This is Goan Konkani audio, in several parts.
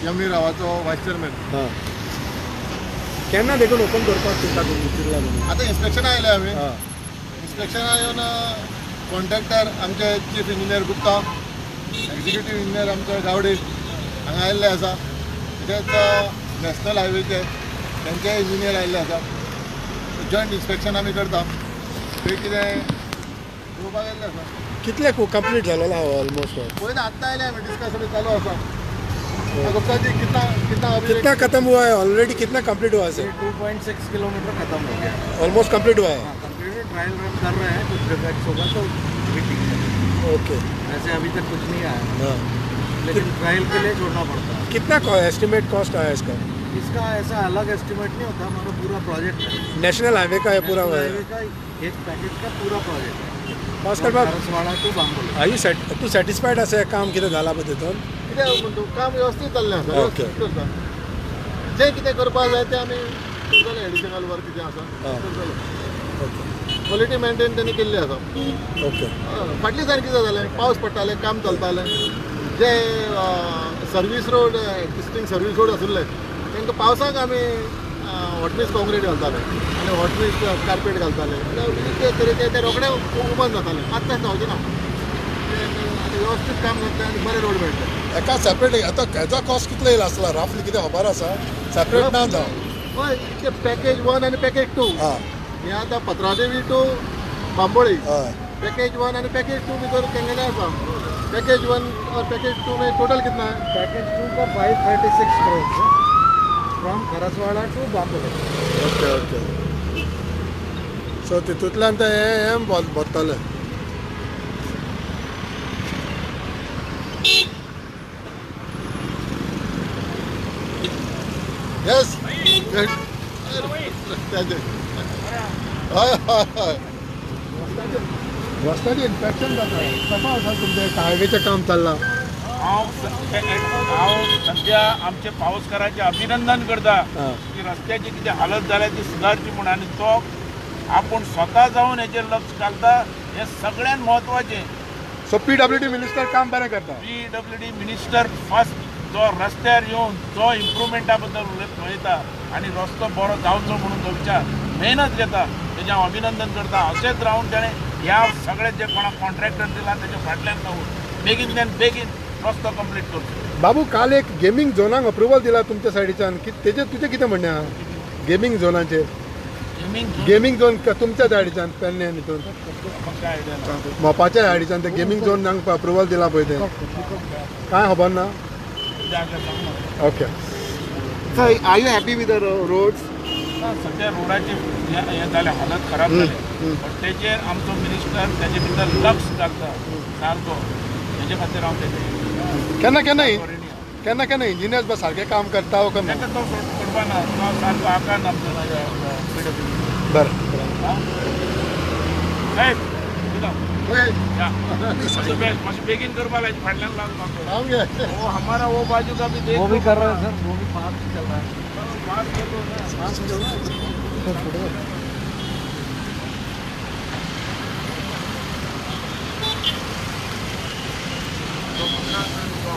एम व्ही रावाचो वायस चेअरमॅन. हां, केन्ना देखून ओपन करपाक चिंता चिंतला? आतां इन्स्पेक्शना आयले आमी. इन्स्पेक्शना येवन कॉन्ट्रॅक्टर आमचे chief engineer Gupta, executive engineer आमचे गावडे हांगा आयिल्ले आसा. तशेंच नॅशनल हायवेचे तेंचे इंजिनियर आयिल्ले आसा. जॉयंट इन्स्पेक्शन आमी करता. थंय कितें पळोवपाक आयिल्ले आसा. कितले कंप्लीट जालेलो आहा ऑलमोस्ट? पळयता आत्तां आयले आमी, डिस्कस बी चालू आसा. गुप्ता जी, कितना कितना अभी कितना खत्म हुआ है ऑलरेडी? कितना कंप्लीट हुआ है सर? 2.6 किलोमीटर खत्म हो गया. ऑलमोस्ट कंप्लीट हुआ है. हाँ, कंप्लीट. ट्रायल रन कर रहे हैं. कुछ डिफेक्ट्स होगा तो भी ठीक है. ओके. वैसे अभी तक कुछ नहीं आया, हाँ, लेकिन ट्रायल के लिए छोड़ना पड़ता है. कितना एस्टिमेट कॉस्ट आया इसका? इसका ऐसा अलग एस्टिमेट नहीं होता, हमारा पूरा प्रोजेक्ट है. नेशनल हाईवे का है पूरा? नेशनल हाईवे का एक पैकेज का पूरा प्रोजेक्ट है. भास्कर बाब, खरसवाड़ा two Bambolim. R you set, तूं सॅटिस्फायड आसा काम कितें जालां पळय तितून? कितें म्हणटा, काम वेवस्थीत जाल्लें आसा. ओके. वेवस्थीत करता. जें कितें करपाक जाय तें आमी करतले. एडिशनल वर्क कितें आसा करतले. ओके. क्वॉलिटी मेंटेन तेणी केल्ली आसा. ओके. फाटल्या सारकें कितें जालें, पावस पडटाले, काम चलतालें. जे service road, existing service road आशिल्ले तांकां पावसाक आमी हॉटमिक्स कॉन्क्रीट घालताले आनी हॉटमिक्स कार्पेट घालताले. ते तरेचे ते रोखडे ओपन जाताले. आतां तशें जावचें ना. ते वेवस्थीत काम जातलें आनी बरे रोड मेळटले. एका सेपरेट आतां हेजो कॉस्ट कितलो येयला आसला रफली, कितें खबर आसा? सेपरेट ना जावं. हय, ते पॅकेज वन आनी पॅकेज टू. हे आतां Patradevi to Bambolim package one आनी पॅकेज टू भितर तेंगेलें आसा. पैकेज वन और पैकेज टू में टोटल कितना है? पैकेज टू का 536 crore from Kharaswada to Bambolim. Okay okay. So तितूंतल्यान ते हें भरतले. येस, हय हय हय. रस्त्याचें इन्स्पेक्शन जाता, कसो आसा तुमचें हायवेचें काम चल्लां? हांव सद्या आमचे पावसकाराचें अभिनंदन करता की रस्त्याची कितें हालत जाल्या ती सुदारची म्हूण, आनी तो आपूण स्वता जावन हेचेर लक्ष घालता हें सगळ्यांत म्हत्वाचें. सो पीडब्ल्यूडी मिनिस्टर काम बरें करता. पीडब्ल्यूडी मिनिस्टर फर्स्ट जो रस्त्यार येवन जो इम्प्रुवमेंटा बद्दल उलयता आनी रस्तो बरो जावचो म्हणून जो विचार मेहनत घेता तेजें हांव अभिनंदन करता. अशेंच रावन तेणें ह्या सगळे जे कोणाक कॉन्ट्रॅक्टर दिला तेजे फाटल्यान रावून बेगीन बेगीन रस्तो कंप्लीट करचो. बाबू, काल एक गेमींग झोनाक अप्रुवल दिला तुमच्या सायडीच्यान, तेजेर तुजें कितें म्हणणें आहा? गेमींग झोनाचेर, गेमींग झोन तुमच्या सायडीच्यान पेडणे हितून मोपाच्या सायडीच्यान ते गेमींग झोनाक अप्रुवल दिला पळय, तें कांय खबर ना? Okay. Sir, are you happy with the roads? सद्या रोडाची हें जालें, हालत खराब जाली, पण तेजेर आमचो मिनिस्टर तेजे भितर लक्ष घालता सारको, हेजे खातीर हांव तेजे केन्ना केन्ना केन्ना केन्ना इंजिनियर्स बस सारकें काम करता वो करना? ताका तो करपा ना, तो सारको आकार आमचो पीडब्ल्यूडी. बरें साहेब, मातशें बेगीन करपा लायक फाटल्यान लागून वो हमारा वो बाजू का भी देख, वो भी कर रहे हैं सर, वो भी फास्ट चल रहा है. फास्ट चल रहा है.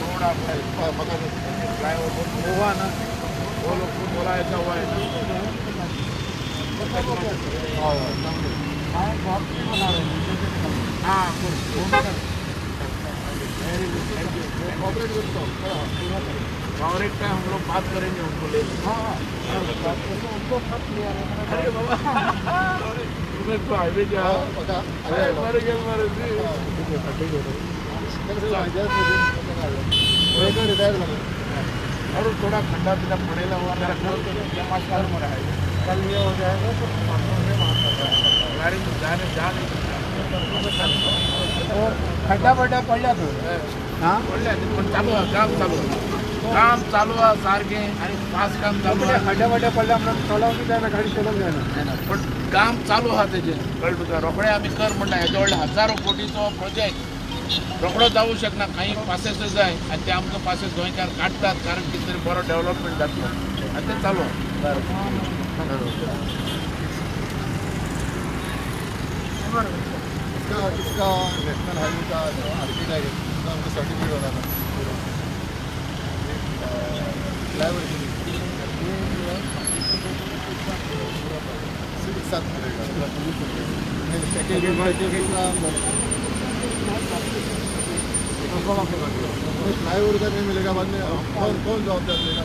रोड आपका फ्लाईओवर हुआ ना, वो लोग को बोला ऐसा हुआ है ना. हाँ, और एक टाइम हम लोग बात करेंगे उनको ले. हाँ, उनको फर्स्ट ले आ रहे हैं. अरे बाबा, तुम्हें तो हाईवे जा मर गए मर और थोड़ा खड्डा पीला पड़ेला हुआ मेरा है. कल ये हो जाएगा तो गाड़ी में जाने जा नहीं सकता. खड्डा बड्डा पडल्या तो हां पडल्या, पण चालू आहे काम, चालू काम चालू आहे सारखें आणि फास्ट काम चालू आहे. खड्डा बड्डा पडल्या म्हणून चलोवंक जायना, गाडी चलोवंक जायना, पण काम चालू आहा तेजें. कळ्ळें तुका? रोखडे आमी कर म्हणटा, हेजो व्हडलो हजारो कोटीचो प्रोजेक्ट रोखडो जावूं शकना. काही पासेस जाय आनी ते आमकां पासेस गोंयकार काडटात, कारण कितें तरी बरो डेव्हलपमेंट जातलो आनी तें चालू आहा. इसका नेशनल हाईवे का जो आर्किटेक्ट है उसका हमको सर्टिफिकेट होना था. प्लाईवुड का नहीं मिलेगा बाद में, कौन कौन जवाबदार लेगा?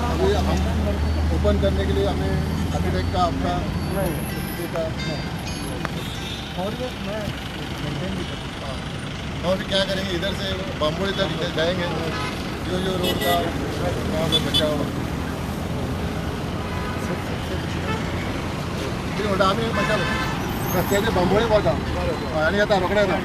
अभी हम ओपन करने के लिए हमें आर्किटेक्ट का आपका का और मैं मेंटेन भी करता। और भी क्या करेंगे, इधर से बाम्बोड़ी तक जाएंगे, जो जो रोड का वहाँ पे बचा हुआ कितें म्हणटा आमी मातशें रस्त्याचे बांबोळे पावता आनी येता, रोखडे येता.